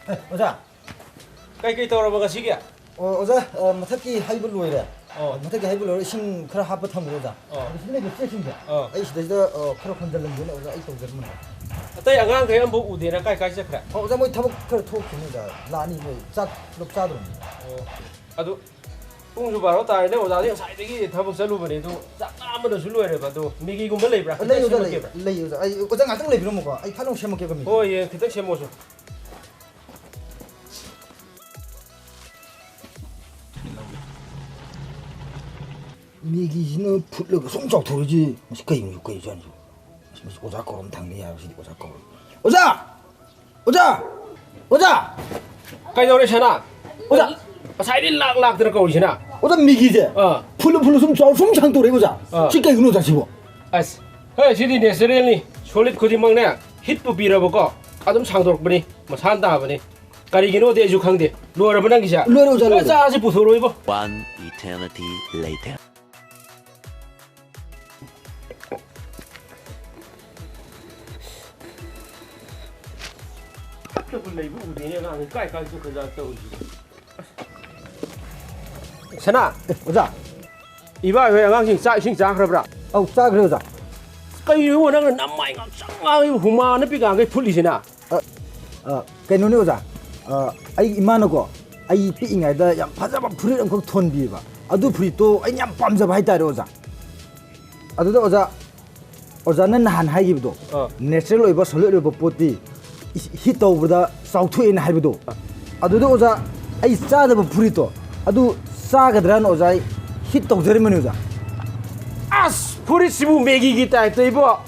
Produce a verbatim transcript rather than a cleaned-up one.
ꯑꯣꯖꯥ꯫ ꯀꯩ ꯀꯩ ꯇꯧꯔꯕ ꯉꯁꯤꯒꯤ? ꯑꯣ, ꯑꯣꯖꯥ, ꯑ, ꯃꯊꯛꯀꯤ ꯍꯩꯕ ꯂꯣꯏꯔꯦ꯫ ꯑꯣ꯫ ꯃꯊꯛꯀꯤ ꯍꯩꯕ ꯂꯣꯏꯔꯦ, ꯏꯁꯤꯡ ꯈꯔ ꯍꯥꯞꯄ ꯊꯝꯈ꯭ꯔꯦ, ꯑꯣꯖꯥ꯫ ꯑꯣ꯫ ꯑꯗꯨ ꯁꯤꯗ ꯂꯩꯕ ꯆꯦꯁꯤꯡꯁꯦ, ꯑꯣ꯫ ꯑꯩ ꯁꯤꯗꯩꯁꯤꯗ, ꯑ, ꯈꯔ ꯍꯣꯟꯖꯜꯂꯝꯒꯦꯅ, ꯑꯣꯖꯥ, ꯑꯩ ꯇꯧꯖꯔꯝꯕꯅꯦ꯫ ꯑꯇꯩ ꯑꯉꯥꯡꯈꯩ ꯑꯝꯐꯥꯎ ꯎꯗꯦꯅ, ꯀꯥꯏ ꯀꯥꯏ ꯆꯠꯈ꯭ꯔꯦ? ꯑꯣ, ꯑꯣꯖꯥ, ꯃꯣꯏ ꯊꯕꯛ ꯈꯔ ꯊꯣꯛꯈꯤꯕꯅꯤ, ꯑꯣꯖꯥ꯫ ꯂꯥꯛꯑꯅꯤ, ꯃꯣꯏ ꯆꯥꯛ ꯄꯨꯂꯞ ꯆꯥꯗꯧꯔꯕꯅꯤ꯫ ꯑꯣ꯫ ꯑꯗꯨ ꯄꯨꯡꯁꯨ ꯕꯥꯔꯣ ꯇꯥꯔꯦꯅꯦ, ꯑꯣꯖꯥꯗꯤ ꯉꯁꯥꯏꯗꯒꯤ ꯊꯕꯛ ꯆꯠꯂꯨꯕꯅꯦ, ꯑꯗꯨ ꯆꯥꯛ ꯂꯥꯝꯕꯅꯁꯨ ꯂꯣꯏꯔꯦꯕ꯫ ꯑꯗꯨ ꯃꯦꯒꯤꯒꯨꯝꯕ ꯂꯩꯕ꯭ꯔꯥ? ꯂꯩ, ꯈꯤꯇꯪ ꯑꯣꯖꯥ, ꯂꯩ꯫ ꯁꯦꯝꯃꯛꯀꯦꯕ꯫ ꯂꯩ, ꯑꯣꯖꯥ꯫ ꯑꯩ, ꯑꯣꯖꯥ, ꯉꯥꯛꯇꯪ ꯂꯩꯕꯤꯔꯝꯃꯨꯀꯣ, ꯑꯩ ꯐꯠ ꯂꯥꯎ ꯁꯦꯝꯃꯛꯀꯦꯕ ꯃꯦꯒꯤ꯫ ꯍꯣꯏ, ꯌꯦ, ꯈꯤꯇꯪ ꯁꯦꯝꯃꯣꯁꯨ꯫ ꯃꯦꯒꯤꯁꯤꯅ ꯐꯨꯠꯂꯒ ꯁꯨꯝ ꯆꯥꯎꯊꯣꯔꯛꯏꯁꯤ, ꯃꯁꯤ ꯀꯩꯅꯣ, ꯀꯩ ꯖꯥꯠꯅꯣ? ꯃꯁꯤ, ꯃꯁꯤ ꯑꯣꯖꯥ ꯀꯧꯔꯝ ꯊꯝꯒꯦ ꯌꯥꯔꯣꯏ, ꯁꯤꯗꯤ ꯑꯣꯖꯥ ꯀꯧꯔꯝ꯫ ꯑꯣꯖꯥ! ꯑꯣꯖꯥ! ꯑꯣꯖꯥ! ꯀꯩꯗꯧꯔꯦ, ꯁꯅꯥ? ꯑꯣꯖꯥ! ꯉꯁꯥꯏꯗꯤ ꯂꯥꯛ ꯂꯥꯛꯇꯅ ꯀꯧꯔꯤꯁꯤꯅ? ꯑꯣꯖꯥ, ꯃꯦꯒꯤꯁꯦ ꯑꯥ꯫ ꯐꯨꯜꯂ ꯐꯨꯜꯂ ꯁꯨꯝ ꯆꯥꯎ-, ꯁꯨꯝ ꯁꯥꯡꯇꯣꯔꯛꯑꯦ, ꯑꯣꯖꯥ꯫ ꯑꯥ꯫ ꯁꯤ ꯀꯩꯒꯤꯅꯣ, ꯑꯣꯖꯥ, ꯁꯤꯕꯣ? ꯑꯁ, ꯍꯣꯏ, ꯁꯤꯗꯤ natural ꯅꯤ꯫ Solid ꯈꯨꯗꯤꯡꯃꯛꯅꯦ, heat ꯄꯨ ꯄꯤꯔꯕꯀꯣ, ꯑꯗꯨꯝ ꯁꯥꯡꯗꯣꯔꯛꯄꯅꯤ, ꯃꯁꯥꯅ ꯇꯥꯕꯅꯤ꯫ ꯀꯔꯤꯒꯤꯅꯣꯗꯤ ꯑꯩꯁꯨ ꯈꯪꯗꯦ꯫ ꯂꯣꯏꯔꯕ ꯅꯪꯒꯤꯁꯦ? ꯂꯣꯏꯔꯦ, ꯑꯣꯖꯥ, ꯂꯣꯏꯔꯦ꯫ ꯆꯥꯁꯤ ꯄꯨꯊꯣꯔꯛꯑꯣ ꯏꯕꯣ꯫ One eternity later. ꯑꯝꯇꯕꯨ ꯂꯩꯕ ꯎꯗꯦꯅꯦ ꯑꯉꯥꯡꯁꯦ꯫ ꯀꯥꯏ ꯀꯥꯏ ꯆꯠꯈ꯭ꯔꯖꯥꯠꯅꯣ ꯇꯧꯔꯤꯁꯤꯕꯣ? ꯁꯅꯥ! ꯑꯦ, ꯑꯣꯖꯥ꯫ ꯏꯕꯥꯏ ꯍꯣꯏ ꯑꯉꯥꯡꯁꯤꯡ ꯆꯥꯛ ꯏꯁꯤꯡ ꯆꯥꯈ꯭ꯔꯕ꯭ꯔꯥ? ꯑꯧ, ꯆꯥꯈ꯭ꯔꯦ, ꯑꯣꯖꯥ꯫ ꯀꯩꯅꯣ ꯅꯪꯅ ꯅꯃꯥꯏ ꯉꯥꯛꯁꯪ ꯉꯥꯡꯉꯤꯕ, ꯍꯨꯃꯥꯡꯅ ꯄꯤꯀꯥꯡꯈꯩ ꯐꯨꯠꯂꯤꯁꯤꯅ? ꯑ, ꯑ, ꯀꯩꯅꯣꯅꯦ, ꯑꯣꯖꯥ꯫ ꯑ, ꯑꯩ ꯏꯃꯥꯅꯀꯣ, ꯑꯩ ꯄꯤꯛꯏꯉꯩꯗ ꯌꯥꯝ ꯐꯖꯕ ꯐꯨꯔꯤꯠ ꯑꯃꯈꯛ ꯊꯣꯟꯕꯤꯕ꯫ ꯑꯗꯨ ꯐꯨꯔꯤꯠꯇꯣ ꯑꯩꯅ ꯌꯥꯝ ꯄꯥꯝꯖꯕ ꯍꯥꯏꯇꯥꯔꯦ, ꯑꯣꯖꯥ꯫ ꯑꯗꯨꯗ, ꯑꯣꯖꯥ, ꯑꯣꯖꯥꯅ ꯅꯍꯥꯟ ꯍꯥꯏꯈꯤꯕꯗꯣ, ꯑꯥ꯫ Natural ꯑꯣꯏꯕ, solid ꯑꯣꯏꯕ ꯄꯣꯠꯇꯤ ꯏꯁ-, heat ꯇꯧꯕꯗ ꯆꯥꯎꯊꯣꯛꯑꯦꯅ ꯍꯥꯏꯕꯗꯣ꯫ ꯑꯗꯨꯗ, ꯑꯣꯖꯥ, ꯑꯩ ꯆꯥꯗꯕ ꯐꯨꯔꯤꯠꯇꯣ, ꯑꯗꯨ ꯆꯥꯒꯗ꯭ꯔꯥꯅ, ꯑꯣꯖꯥ, ꯑꯩ heat ꯇꯧꯖꯔꯝꯕꯅꯤ, ꯑꯣꯖꯥ꯫ ꯑꯁ, ꯐꯨꯔꯤꯠꯁꯤꯕꯨ ꯃꯦꯒꯤꯒꯤ type ꯇ, ꯏꯕꯣ꯫